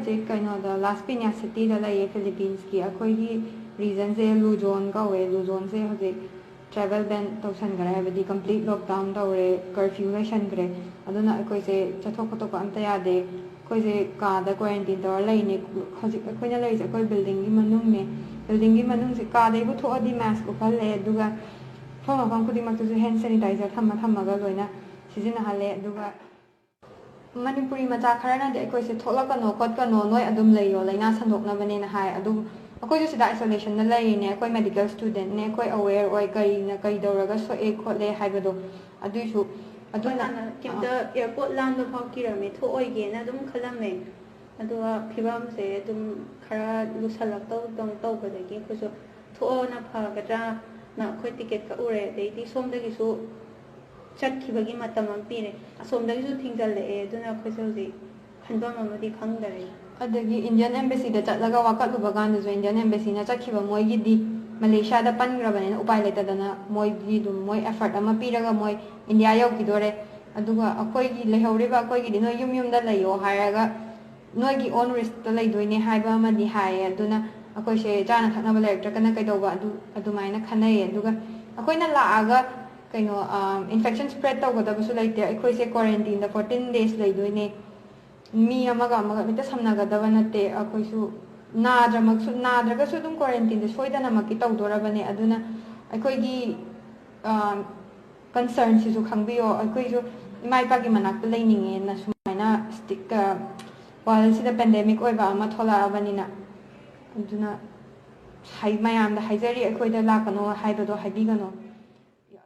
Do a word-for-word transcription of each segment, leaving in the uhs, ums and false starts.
ꯍꯧꯖꯤꯛ ꯀꯩꯅꯣꯗ ꯂꯥꯁ ꯄꯤꯅ꯭ꯌꯥ ꯁꯤꯇꯤꯗ ꯂꯩꯌꯦ꯫ ꯐꯤꯂꯤꯄꯤꯟꯁꯀꯤ ꯑꯩꯈꯣꯏꯒꯤ ꯔꯤꯖꯟꯁꯦ ꯂꯨꯖꯣꯟ ꯀꯧꯋꯦ꯫ ꯂꯨꯖꯣꯟꯁꯦ ꯍꯧꯖꯤꯛ ꯇ꯭ꯔꯥꯚꯦꯜ ꯕꯦꯟ ꯇꯧꯁꯟꯈꯔꯦ, ꯍꯥꯏꯕꯗꯤ ꯀꯝꯄ꯭ꯂꯤꯠ ꯂꯣꯛꯗꯥꯎꯟ ꯇꯧꯔꯦ, ꯀꯔꯐ꯭ꯌꯨ ꯂꯩꯁꯟꯈ꯭ꯔꯦ꯫ ꯑꯗꯨꯅ ꯑꯩꯈꯣꯏꯁꯦ ꯆꯠꯊꯣꯛ ꯈꯣꯠꯇꯣꯛꯄ ꯑꯝꯇ ꯌꯥꯗꯦ꯫ ꯑꯩꯈꯣꯏꯁꯦ ꯀꯥꯗ ꯀ꯭ꯋꯥꯔꯦꯟꯇꯤꯟ ꯇꯧꯔ ꯂꯩꯅꯦ꯫ ꯍꯧꯖꯤꯛ ꯑꯩꯈꯣꯏꯅ ꯂꯩꯔꯤꯁꯦ ꯑꯩꯈꯣꯏ ꯕꯤꯜꯗꯤꯡꯒꯤ ꯃꯅꯨꯡꯅꯦ꯫ ꯕꯤꯜꯗꯤꯡꯒꯤ ꯃꯅꯨꯡꯁꯦ ꯀꯥꯗꯩꯕꯨ ꯊꯣꯛꯑꯗꯤ ꯃꯥꯁꯛ ꯎꯞꯍꯜꯂꯦ, ꯑꯗꯨꯒ ꯃꯐꯝ ꯃꯐꯝ ꯈꯨꯗꯤꯡꯃꯛꯇꯁꯨ ꯍꯦꯟ ꯁꯦꯅꯤꯇꯥꯏꯖꯔ ꯊꯝꯃ ꯊꯝꯃꯒ ꯂꯣꯏꯅ ꯁꯤꯖꯤꯟꯅꯍꯜꯂꯦ꯫ ꯑꯗꯨꯒ ꯃꯅꯤꯄꯨꯔꯤ ꯃꯆꯥ ꯈꯔꯅꯗꯤ ꯑꯩꯈꯣꯏꯁꯦ ꯊꯣꯛꯂꯛꯀꯅꯣ ꯈꯣꯠꯀꯅꯣ, ꯅꯣꯏ ꯑꯗꯨꯝ ꯂꯩꯌꯣ, ꯂꯥꯏꯅꯥ ꯁꯟꯗꯣꯛꯅꯕꯅꯦꯅ ꯍꯥꯏ꯫ ꯑꯗꯨꯕꯨ ꯑꯩꯈꯣꯏꯁꯨ ꯁꯤꯗ ꯑꯥꯏꯁꯣꯂꯦꯁꯟꯗ ꯂꯩꯔꯤꯅꯦ, ꯑꯩꯈꯣꯏ ꯃꯦꯗꯤꯀꯦꯜ ꯁ꯭ꯇꯨꯗꯦꯟꯠꯅꯦ, ꯑꯩꯈꯣꯏ ꯑꯋꯦꯌꯔ ꯑꯣꯏ ꯀꯔꯤꯅ ꯀꯔꯤ ꯇꯧꯔꯒ ꯁꯣꯛꯑꯦ ꯈꯣꯠꯂꯦ ꯍꯥꯏꯕꯗꯣ꯫ ꯑꯗꯨꯏꯁꯨ ꯑꯗꯨꯅ ꯍꯥꯟꯅ ꯀꯩꯝꯇ ꯑꯦꯌꯥꯔꯄꯣꯔꯠ ꯂꯥꯟꯕ ꯐꯥꯎ ꯀꯤꯔꯝꯃꯦ, ꯊꯣꯛꯑꯣꯏꯒꯦꯅ ꯑꯗꯨꯝ ꯈꯜꯂꯝꯃꯦ꯫ ꯑꯗꯨꯒ ꯐꯤꯕꯝꯁꯦ ꯑꯗꯨꯝ ꯈꯔ ꯂꯨꯁꯜꯂꯛꯇꯧꯗꯧ ꯇꯧꯕꯗꯒꯤ ꯑꯩꯈꯣꯏꯁꯨ ꯊꯣꯛꯑꯅ ꯐꯒꯗ꯭ꯔꯥꯅ ꯑꯩꯈꯣꯏ ꯇꯤꯀꯦꯠ ꯀꯛꯎꯔꯦ꯫ ꯑꯗꯩꯗꯤ ꯁꯣꯝꯗꯒꯤꯁꯨ ꯆꯠꯈꯤꯕꯒꯤ ꯃꯇꯝ ꯑꯃ ꯄꯤꯔꯦ, ꯑꯁꯣꯝꯗꯒꯤꯁꯨ ꯊꯤꯡꯖꯜꯂꯛꯑꯦ꯫ ꯑꯗꯨꯅ ꯑꯩꯈꯣꯏꯁꯦ ꯍꯧꯖꯤꯛ ꯈꯟꯐꯝ ꯑꯃꯗꯤ ꯈꯪꯗꯔꯦ꯫ ꯑꯗꯒꯤ ꯏꯟꯗꯤꯌꯟ ꯑꯦꯝꯕꯦꯁꯤꯗ ꯆꯠꯂꯒ ꯋꯥꯀꯠꯂꯨꯕ ꯀꯥꯟꯗꯁꯨ ꯏꯟꯗꯤꯌꯟ ꯑꯦꯝꯕꯦꯁꯤꯅ ꯆꯠꯈꯤꯕ ꯃꯣꯏꯒꯤꯗꯤ ꯃꯂꯦꯁꯤꯌꯥꯗ ꯄꯟꯈ꯭ꯔꯕꯅꯤꯅ ꯎꯄꯥꯏ ꯂꯩꯇꯗꯅ ꯃꯣꯏꯗꯤ ꯑꯗꯨꯝ ꯃꯣꯏ ꯑꯦꯐꯔꯠ ꯑꯃ ꯄꯤꯔꯒ ꯃꯣꯏ ꯏꯟꯗꯤꯌꯥ ꯌꯧꯈꯤꯗꯣꯔꯦ꯫ ꯑꯗꯨꯒ ꯑꯩꯈꯣꯏꯒꯤ ꯂꯩꯍꯧꯔꯤꯕ ꯑꯩꯈꯣꯏꯒꯤꯗꯤ ꯅꯣꯏ ꯌꯨꯝ ꯌꯨꯝꯗ ꯂꯩꯌꯣ ꯍꯥꯏꯔꯒ ꯅꯣꯏꯒꯤ ꯑꯣꯟ ꯔꯤꯁꯛꯇ ꯂꯩꯗꯣꯏꯅꯦ ꯍꯥꯏꯕ ꯑꯃꯗꯤ ꯍꯥꯏꯌꯦ꯫ ꯑꯗꯨꯅ ꯑꯩꯈꯣꯏꯁꯦ ꯆꯥꯅ ꯊꯛꯅꯕ ꯂꯩꯔꯛꯇ꯭ꯔꯒꯅ ꯀꯩꯗꯧꯕ, ꯑꯗꯨ ꯑꯗꯨꯃꯥꯏꯅ ꯈꯟꯅꯩꯌꯦ꯫ ꯑꯗꯨꯒ ꯑꯩꯈꯣꯏꯅ ꯂꯥꯛꯑꯒ ꯀꯩꯅꯣ ꯏꯟꯐꯦꯛꯁꯟ ꯁ꯭ꯄ꯭ꯔꯦꯗ ꯇꯧꯒꯗꯕꯁꯨ ꯂꯩꯇꯦ꯫ ꯑꯩꯈꯣꯏꯁꯦ ꯀ꯭ꯋꯥꯔꯦꯟꯇꯤꯟꯗ ꯐꯣꯔꯇꯤꯟ ꯗꯦꯖ ꯂꯩꯗꯣꯏꯅꯦ꯫ ꯃꯤ ꯑꯃꯒ ꯑꯃꯒ ꯍꯦꯛꯇ ꯁꯝꯅꯒꯗꯕ ꯅꯠꯇꯦ꯫ ꯑꯩꯈꯣꯏꯁꯨ ꯅꯥꯗ꯭ꯔꯃꯛꯁꯨ ꯅꯥꯗ꯭ꯔꯒꯁꯨ ꯑꯗꯨꯝ ꯀ꯭ꯋꯥꯔꯦꯟꯇꯤꯟꯁꯦ ꯁꯣꯏꯗꯅꯃꯛꯀꯤ ꯇꯧꯗꯣꯔꯕꯅꯦ꯫ ꯑꯗꯨꯅ ꯑꯩꯈꯣꯏꯒꯤ ꯀꯟꯁꯔꯟꯁꯤꯁꯨ ꯈꯪꯕꯤꯌꯣ꯫ ꯑꯩꯈꯣꯏꯁꯨ ꯏꯃꯥ ꯏꯄꯥꯒꯤ ꯃꯅꯥꯛꯇ ꯂꯩꯅꯤꯡꯉꯦꯅ ꯁꯨꯃꯥꯏꯅ ꯁ꯭ꯇꯤꯛ ꯋꯥꯔꯜꯁꯤꯗ ꯄꯦꯟꯗꯦꯃꯤꯛ ꯑꯣꯏꯕ ꯑꯃ ꯊꯣꯛꯂꯛꯑꯕꯅꯤꯅ꯫ ꯑꯗꯨꯅ ꯍꯥꯏ ꯃꯌꯥꯝꯗ ꯍꯥꯏꯖꯔꯤ, ꯑꯩꯈꯣꯏꯗ ꯂꯥꯛꯀꯅꯣ ꯍꯥꯏꯕꯗꯣ ꯍꯥꯏꯕꯤꯒꯅꯣ꯫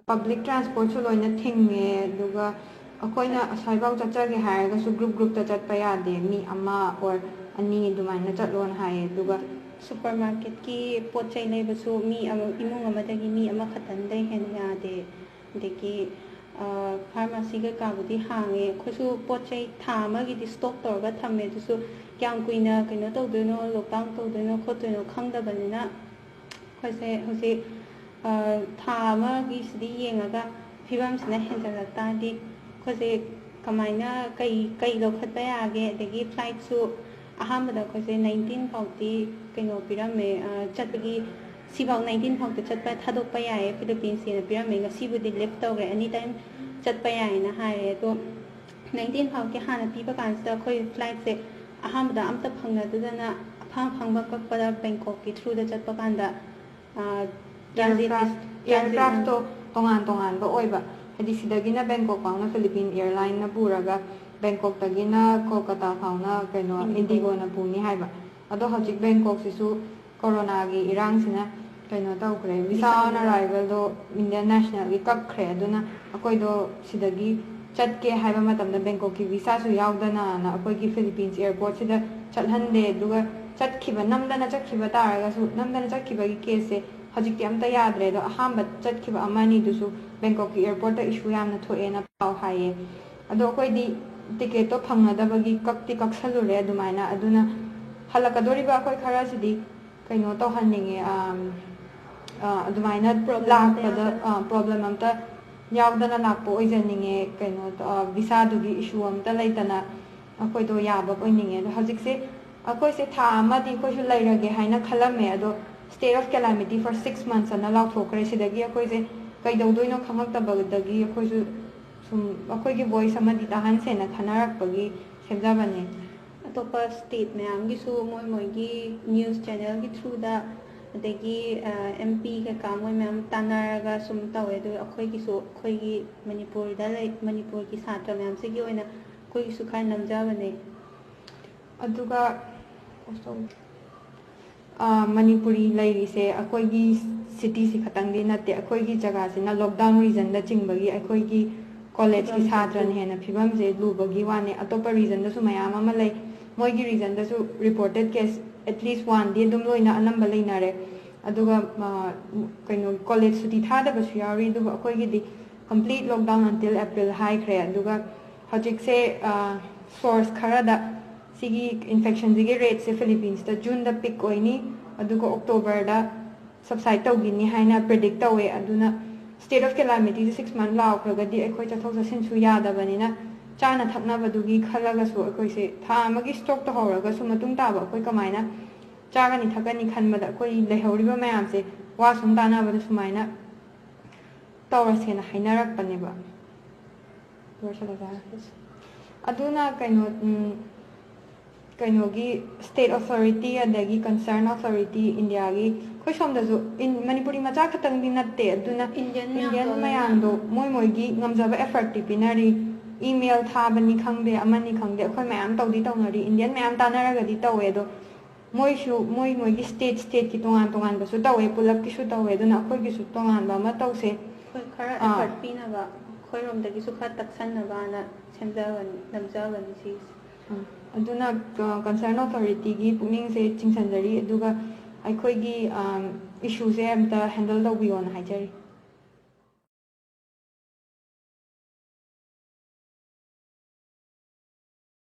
ꯄꯕ꯭ꯂꯤꯛ ꯇ꯭ꯔꯥꯟꯁꯄꯣꯔꯠꯁꯨ ꯂꯣꯏꯅ ꯊꯤꯡꯉꯦ꯫ ꯑꯗꯨꯒ ꯑꯩꯈꯣꯏꯅ ꯑꯁ꯭ꯋꯥꯏꯐꯥꯎ ꯆꯠꯆꯒꯦ ꯍꯥꯏꯔꯒꯁꯨ ꯒ꯭ꯔꯨꯞ ꯒ꯭ꯔꯨꯞꯇ ꯆꯠꯄ ꯌꯥꯗꯦ꯫ ꯃꯤ ꯑꯃ ꯑꯣꯔ ꯑꯅꯤ ꯑꯗꯨꯃꯥꯏꯅ ꯆꯠꯂꯣꯅ ꯍꯥꯏꯌꯦ꯫ ꯑꯗꯨꯒ ꯁꯨꯄꯔ ꯃꯥꯔꯀꯦꯠꯀꯤ ꯄꯣꯠ ꯆꯩ ꯂꯩꯕꯁꯨ ꯃꯤ ꯑꯃ, ꯏꯃꯨꯡ ꯑꯃꯗꯒꯤ ꯃꯤ ꯑꯃꯈꯛꯇꯪꯗꯩ ꯍꯦꯟꯅ ꯌꯥꯗꯦ꯫ ꯑꯗꯒꯤ ꯐꯥꯔꯃꯥꯁꯤ ꯀꯩꯀꯥꯕꯨꯗꯤ ꯍꯥꯡꯉꯦ꯫ ꯑꯩꯈꯣꯏꯁꯨ ꯄꯣꯠ ꯆꯩ ꯊꯥ ꯑꯃꯒꯤꯗꯤ ꯁ꯭ꯇꯣꯛ ꯇꯧꯔꯒ ꯊꯝꯃꯦ꯫ ꯑꯗꯨꯁꯨ ꯀꯌꯥꯝ ꯀꯨꯏꯅ ꯀꯩꯅꯣ ꯇꯧꯗꯣꯏꯅꯣ, ꯂꯣꯛꯗꯥꯎꯟ ꯇꯧꯗꯣꯏꯅꯣ ꯈꯣꯠꯇꯣꯏꯅꯣ ꯈꯪꯗꯕꯅꯤꯅ ꯑꯩꯈꯣꯏꯁꯦ ꯍꯧꯖꯤꯛ ꯊꯥ ꯑꯃꯒꯤꯁꯤꯗꯤ ꯌꯦꯡꯉꯒ ꯐꯤꯕꯝꯁꯤꯅ ꯍꯦꯟꯖꯜꯂꯛ ꯇꯥꯔꯗꯤ ꯑꯩꯈꯣꯏꯁꯦ ꯀꯃꯥꯏꯅ ꯀꯩ ꯀꯩ ꯂꯧꯈꯠꯄ ꯌꯥꯒꯦ? ꯑꯗꯒꯤ ꯐ꯭ꯂꯥꯏꯠꯁꯨ ꯑꯍꯥꯟꯕꯗ ꯑꯩꯈꯣꯏꯁꯦ ꯅꯥꯏꯟꯇꯤꯟ ꯐꯥꯎꯗꯤ ꯀꯩꯅꯣ ꯄꯤꯔꯝꯃꯦ, ꯑ, ꯆꯠꯄꯒꯤ, ꯁꯤꯐꯥꯎ ꯅꯥꯏꯟꯇꯤꯟ ꯐꯥꯎꯗ ꯆꯠꯄ ꯊꯥꯗꯣꯛꯄ ꯌꯥꯏꯌꯦ ꯐꯤꯂꯤꯄꯤꯟꯁꯀꯤꯅ ꯄꯤꯔꯝꯃꯦ꯫ ꯉꯁꯤꯕꯨꯗꯤ ꯂꯤꯐ ꯇꯧꯈ꯭ꯔꯦ, ꯑꯦꯅꯤ ꯇꯥꯏꯝ ꯆꯠꯄ ꯌꯥꯏꯌꯦꯅ ꯍꯥꯏꯔꯦ꯫ ꯑꯗꯣ ꯅꯥꯏꯟꯇꯤꯟ ꯐꯥꯎꯒꯤ ꯍꯥꯟꯅ ꯄꯤꯕ ꯀꯥꯟꯁꯤꯗ ꯑꯩꯈꯣꯏ ꯐ꯭ꯂꯥꯏꯠꯁꯦ ꯑꯍꯥꯟꯕꯗ ꯑꯝꯇ ꯐꯪꯅꯗꯗꯅ ꯑꯐꯪ ꯑꯐꯪꯕ ꯀꯛꯄꯗ ꯕꯦꯡꯀꯣꯛꯀꯤ ꯊ꯭ꯔꯨꯗ ꯆꯠꯄ ꯀꯥꯟꯗ, ꯑ, transit, ꯏꯌꯥꯔꯀ꯭ꯔꯥꯐ transit ꯏꯌꯥꯔꯀ꯭ꯔꯥꯐꯇꯣ ꯇꯣꯉꯥꯟ ꯇꯣꯉꯥꯟꯕ ꯑꯣꯏꯕ, ꯍꯥꯏꯗꯤ ꯁꯤꯗꯒꯤꯅ ꯕꯦꯡꯀꯣꯛ ꯐꯥꯎꯅ ꯐꯤꯂꯤꯄꯤꯟ ꯑꯦꯌꯔꯂꯥꯏꯟꯅ ꯄꯨꯔꯒ ꯕꯦꯡꯀꯣꯛꯇꯒꯤꯅ ꯀꯣꯜꯀꯇꯥ ꯐꯥꯎꯅ ꯀꯩꯅꯣ ꯏꯟꯗꯤꯒꯣ꯫ ꯏꯟꯗꯤꯒꯣꯅ ꯄꯨꯅꯤ ꯍꯥꯏꯕ꯫ ꯑꯗꯣ ꯍꯧꯖꯤꯛ ꯕꯦꯡꯀꯣꯛꯁꯤꯁꯨ ꯀꯣꯔꯣꯅꯥꯒꯤ ꯏꯔꯥꯡꯁꯤꯅ ꯀꯩꯅꯣ ꯇꯧꯈ꯭ꯔꯦ, ꯚꯤꯁꯥ ꯚꯤꯁꯥ ꯑꯣꯟ ꯑꯔꯥꯏꯚꯦꯜꯗꯣ ꯏꯟꯗꯤꯌꯟ ꯅꯦꯁꯅꯦꯜꯒꯤ ꯀꯛꯈ꯭ꯔꯦ꯫ ꯑꯗꯨꯅ ꯑꯩꯈꯣꯏꯗꯣ ꯁꯤꯗꯒꯤ ꯆꯠꯀꯦ ꯍꯥꯏꯕ ꯃꯇꯝꯗ ꯕꯦꯡꯀꯣꯛꯀꯤ ꯚꯤꯁꯥꯁꯨ ꯌꯥꯎꯗꯅꯅ ꯑꯩꯈꯣꯏꯒꯤ ꯐꯤꯂꯤꯄꯤꯟꯁ ꯑꯦꯌꯔꯄꯣꯔꯠꯁꯤꯗ ꯆꯠꯍꯟꯗꯦ꯫ ꯑꯗꯨꯒ ꯆꯠꯈꯤꯕ, ꯅꯝꯗꯅ ꯆꯠꯈꯤꯕ ꯇꯥꯔꯒꯁꯨ, ꯅꯝꯗꯅ ꯆꯠꯈꯤꯕꯒꯤ ꯀꯦꯁꯁꯦ ꯍꯧꯖꯤꯛꯇꯤ ꯑꯝꯇ ꯌꯥꯗ꯭ꯔꯦ꯫ ꯑꯗꯣ ꯑꯍꯥꯟꯕ ꯆꯠꯈꯤꯕ ꯑꯃ ꯑꯅꯤꯗꯨꯁꯨ ꯕꯦꯡꯀꯣꯛꯀꯤ ꯑꯦꯌꯔꯄꯣꯔꯠꯇ ꯏꯁꯨ ꯌꯥꯝꯅ ꯊꯣꯛꯑꯦꯅ ꯄꯥꯎ ꯍꯥꯏꯌꯦ꯫ ꯑꯗꯣ ꯑꯩꯈꯣꯏꯗꯤ ꯇꯤꯀꯦꯠꯇꯣ ꯐꯪꯅꯗꯕꯒꯤ ꯀꯛꯇꯤ ꯀꯛꯁꯜꯂꯨꯔꯦ ꯑꯗꯨꯃꯥꯏꯅ꯫ ꯑꯗꯨꯅ ꯍꯜꯂꯛꯀꯗꯣꯔꯤꯕ ꯑꯩꯈꯣꯏ ꯈꯔꯁꯤꯗꯤ ꯀꯩꯅꯣ ꯇꯧꯍꯟꯅꯤꯡꯉꯦ, ꯑꯝ, ꯑ, ꯑꯗꯨꯃꯥꯏꯅ Problem ꯑꯝꯇ ꯂꯥꯛꯄꯗ, ꯌꯥꯎꯗꯅ꯫ ꯑ, ꯄ꯭ꯔꯣꯕ꯭ꯂꯦꯝ ꯑꯝꯇ ꯌꯥꯎꯗꯅ ꯂꯥꯛꯄ ꯑꯣꯏꯖꯅꯤꯡꯉꯦ꯫ ꯀꯩꯅꯣ, ꯑ, ꯚꯤꯁꯥꯗꯨꯒꯤ ꯏꯁꯨ ꯑꯝꯇ ꯂꯩꯇꯅ ꯑꯩꯈꯣꯏꯗꯣ ꯌꯥꯕ ꯑꯣꯏꯅꯤꯡꯉꯦ꯫ ꯑꯗꯣ ꯍꯧꯖꯤꯛꯁꯦ ꯑꯩꯈꯣꯏꯁꯦ ꯊꯥ ꯑꯃꯗꯤ ꯑꯩꯈꯣꯏꯁꯨ ꯂꯩꯔꯒꯦ ꯍꯥꯏꯅ ꯈꯜꯂꯝꯃꯦ꯫ ꯑꯗꯣ state of calamity for six months ꯑꯅ ꯂꯥꯎꯊꯣꯛꯈ꯭ꯔꯦ꯫ ꯁꯤꯗꯒꯤ ꯑꯩꯈꯣꯏꯁꯦ ꯀꯩꯗꯧꯗꯣꯏꯅꯣ ꯈꯪꯉꯛꯇꯕꯗꯒꯤ ꯑꯩꯈꯣꯏꯁꯨ ꯁꯨꯝ ꯑꯩꯈꯣꯏꯒꯤ ꯚꯣꯏꯁ ꯑꯃꯗꯤ ꯇꯥꯍꯟꯁꯦꯅ ꯈꯟꯅꯔꯛꯄꯒꯤ ꯁꯦꯝꯖꯕꯅꯦ꯫ ꯑꯇꯣꯞꯄ ꯁ꯭ꯇꯦꯠ ꯃꯌꯥꯝꯒꯤꯁꯨ ꯃꯣꯏ ꯃꯣꯏꯒꯤ ꯅ꯭ꯌꯨꯁ ꯆꯦꯅꯦꯜꯒꯤ ꯊ꯭ꯔꯨꯗ, ꯑꯗꯒꯤ ꯑꯦꯝ ꯄꯤ ꯀꯩꯀꯥ ꯃꯣꯏ ꯃꯌꯥꯝ ꯇꯥꯟꯅꯔꯒ ꯁꯨꯝ ꯇꯧꯋꯦ꯫ ꯑꯗꯨ ꯑꯩꯈꯣꯏꯒꯤꯁꯨ, ꯑꯩꯈꯣꯏꯒꯤ ꯃꯅꯤꯄꯨꯔꯗ ꯂꯩ, ꯃꯅꯤꯄꯨꯔꯒꯤ ꯁꯥꯇ꯭ꯔ ꯃꯌꯥꯝꯁꯤꯒꯤ ꯑꯣꯏꯅ ꯑꯩꯈꯣꯏꯒꯤꯁꯨ ꯈꯔ ꯅꯝꯖꯕꯅꯦ꯫ ꯑꯗꯨꯒ ꯑ, ꯃꯅꯤꯄꯨꯔꯤ ꯂꯩꯔꯤꯁꯦ ꯑꯩꯈꯣꯏꯒꯤ ꯁꯤꯇꯤꯁꯤ ꯈꯛꯇꯪꯗꯤ ꯅꯠꯇꯦ, ꯑꯩꯈꯣꯏꯒꯤ ꯖꯒꯥꯁꯤꯅ ꯂꯣꯛꯗꯥꯎꯟ ꯔꯤꯖꯟꯗ ꯆꯤꯡꯕꯒꯤ ꯑꯩꯈꯣꯏꯒꯤ ꯀꯣꯂꯦꯖꯀꯤ ꯐꯤꯕꯝꯁꯦ ꯁꯥꯇ꯭ꯔꯅ ꯍꯦꯟꯅ ꯐꯤꯕꯝꯁꯦ ꯂꯨꯕꯒꯤ ꯋꯥꯅꯦ꯫ ꯑꯇꯣꯞꯄ ꯔꯤꯖꯟꯗꯁꯨ ꯃꯌꯥꯝ ꯑꯃ ꯂꯩ, ꯃꯣꯏꯒꯤ ꯔꯤꯖꯟꯗꯁꯨ ꯔꯤꯄꯣꯔꯇꯦꯠ ꯀꯦꯁ at least one ꯗꯤ ꯑꯗꯨꯝ ꯂꯣꯏꯅ ꯑꯅꯝꯕ ꯂꯩꯅꯔꯦ꯫ ꯑꯗꯨꯒ, ꯑ, ꯀꯩꯅꯣ, ꯀꯣꯂꯦꯖ ꯁꯨꯇꯤ ꯊꯥꯗꯕꯁꯨ ꯌꯥꯎꯔꯤ, ꯑꯗꯨꯕꯨ ꯑꯩꯈꯣꯏꯒꯤꯗꯤ complete lockdown until April ꯍꯥꯏꯈ꯭ꯔꯦ꯫ ꯑꯗꯨꯒ ꯍꯧꯖꯤꯛꯁꯦ, ꯑ, ꯁꯣꯔꯁ ꯈꯔꯗ ꯁꯤꯒꯤ ꯏꯟꯐꯦꯛꯁꯟꯁꯤꯒꯤ ꯔꯦꯠꯁꯦ ꯐꯤꯂꯤꯄꯤꯟꯁꯇ ꯖꯨꯟꯗ ꯄꯤꯛ ꯑꯣꯏꯅꯤ, ꯑꯗꯨꯒ ꯑꯣꯛꯇꯣꯕꯔꯗ ꯁꯕꯁꯥꯏꯠ ꯇꯧꯈꯤꯅꯤ ꯍꯥꯏꯅ ꯄ꯭ꯔꯤꯗꯤꯛ ꯇꯧꯋꯦ꯫ ꯑꯗꯨꯅ state of calamity say six month ꯂꯥꯎꯈ꯭ꯔꯒꯗꯤ ꯑꯩꯈꯣꯏ ꯆꯠꯊꯣꯛ ꯆꯠꯁꯤꯟꯁꯨ ꯌꯥꯗꯕꯅꯤꯅ ꯆꯥꯅ ꯊꯛꯅꯕꯗꯨꯒꯤ ꯈꯜꯂꯒꯁꯨ ꯑꯩꯈꯣꯏꯁꯦ ꯊꯥ ꯑꯃꯒꯤ ꯁ꯭ꯇꯣꯛ ꯇꯧꯍꯧꯔꯒꯁꯨ ꯃꯇꯨꯡ ꯇꯥꯕ ꯑꯩꯈꯣꯏ ꯀꯃꯥꯏꯅ ꯆꯥꯒꯅꯤ ꯊꯛꯀꯅꯤ ꯈꯟꯕꯗ ꯑꯩꯈꯣꯏ ꯂꯩꯍꯧꯔꯤꯕ ꯃꯌꯥꯝꯁꯦ ꯋꯥ ꯁꯨꯝ ꯇꯥꯟꯅꯕꯗ ꯁꯨꯃꯥꯏꯅ ꯇꯧꯔꯁꯦꯅ ꯍꯥꯏꯅꯔꯛꯄꯅꯦꯕ꯫ ꯂꯣꯏꯁꯤꯜꯂꯁꯦ꯫ ꯑꯗꯨꯅ ꯀꯩꯅꯣ, ꯎꯝ, ꯀꯩꯅꯣꯒꯤ state authority ꯑꯗꯒꯤ concern authority ꯏꯟꯗꯤꯌꯥꯒꯤ, ꯑꯩꯈꯣꯏ ꯁꯣꯝꯗꯁꯨ ꯏꯟ-, ꯃꯅꯤꯄꯨꯔꯤ ꯃꯆꯥ ꯈꯛꯇꯪꯗꯤ ꯅꯠꯇꯦ, ꯑꯗꯨꯅ Indian ꯃꯌꯥꯝꯗꯣ ꯃꯌꯥꯝꯗꯣ ꯃꯣꯏ ꯃꯣꯏꯒꯤ ꯉꯝꯖꯕ effort ꯇꯤ ꯄꯤꯅꯔꯤ꯫ Email ꯊꯥꯕꯅꯤ ꯈꯪꯗꯦ, ꯑꯃꯅꯤ ꯈꯪꯗꯦ, ꯑꯩꯈꯣꯏ ꯃꯌꯥꯝ ꯇꯧꯗꯤ ꯇꯧꯅꯔꯤ, Indian ꯃꯌꯥꯝ ꯇꯥꯟꯅꯔꯒꯗꯤ ꯇꯧꯋꯦ, ꯑꯗꯣ ꯃꯣꯏꯁꯨ ꯃꯣꯏ ꯃꯣꯏꯒꯤ state state ꯀꯤ ꯇꯣꯉꯥꯟ ꯇꯣꯉꯥꯟꯕꯁꯨ ꯇꯧꯋꯦ, ꯄꯨꯂꯞꯀꯤꯁꯨ ꯇꯧꯋꯦ, ꯑꯗꯨꯅ ꯑꯩꯈꯣꯏꯒꯤꯁꯨ ꯇꯣꯉꯥꯟꯕ ꯑꯃ ꯇꯧꯁꯦ꯫ ꯑꯩꯈꯣꯏ ꯈꯔ ꯑꯥ꯫ Effort ꯄꯤꯅꯕ, ꯑꯩꯈꯣꯏꯔꯣꯝꯗꯒꯤꯁꯨ ꯈꯔ ꯇꯛꯁꯟꯅꯕꯅ ꯁꯦꯝꯖꯕꯅꯤ, ꯅꯝꯖꯕꯅꯤ ꯁꯤꯁꯦ꯫ ꯎꯝ꯫ ꯑꯗꯨꯅ, ꯑ, concern authority ꯒꯤ ꯄꯨꯛꯅꯤꯡꯁꯦ ꯆꯤꯡꯁꯤꯟꯖꯔꯤ, ꯑꯗꯨꯒ ꯑꯩꯈꯣꯏꯒꯤ, ꯑꯝ, issue ꯁꯦ ꯑꯝꯇ handle ꯇꯧꯕꯤꯌꯣꯅ ꯍꯥꯏꯖꯔꯤ꯫